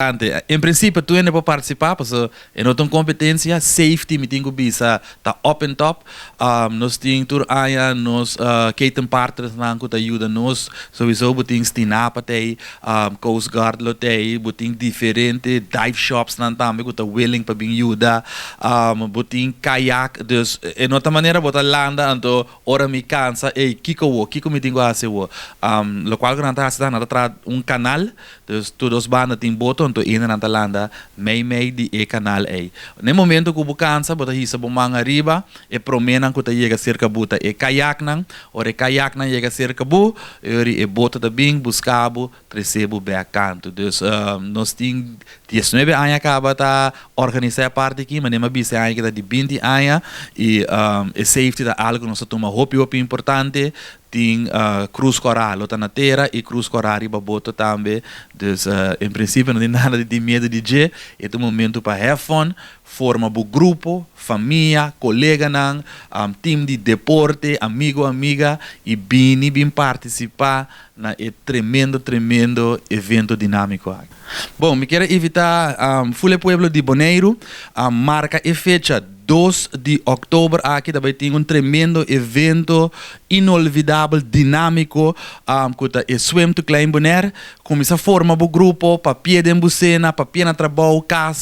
En prinsipio tur hende por partisipá, pasobra e no ta un kompetensia. Safety mi tin ku bisa ta up en top. Nos tin tur aña nos keten partnersnan ku ta yuda nos. Souiso bo tin Stinapa t'ei, Coast Guard lo t'ei, bo tin diferente dive shopsnan tambe ku ta willing pa bin yuda. Bo tin kayak, dus e no ta manera bo ta landa anto ora mi kansa, ey kiko wo, kiko mi tin ku hasi wo. Lokual ku nan ta hasi ta nan ta traha un kanal. Dus tur dos banda tin boto, anto hendenan ta landa mei mei di e kanal ei. Na e momento ku bo kansa, bo ta hisa bo man ariba, e proménan ku ta yega serka bo ta e kayaknan. Ora e kayaknan yega serka bo, e ora e boto ta bin buska bo, trese bo bèk kantu. Dus nos tin diesnuebe aña kaba ta organisá e parti aki, manera mi a bisa e aña aki ta di binti aña, i e safety ta algu ku nos ta tuma hopi hopi importante. Tin Cruz Cora lo ta na tera y Cruz Cora riba boto tambe. Dus en principio no tin nada di tin miedo di dje. E ta un momento pa have fun, forma bo grupo, famia, coleganan, team di deporte, amigo, amiga y bini bin participa na e tremendo tremendo evento dinamico aki. Bon, mi kier a invita ful e pueblo di Boneiru a marca e fecha 2 di òktober aki ta bai tin un tremendo evento inolvidabel, dinámiko, ku ta e Swim to Klein Bonaire. Kuminsá forma bo grupo, papia den bo sena, papia na trabou, kas.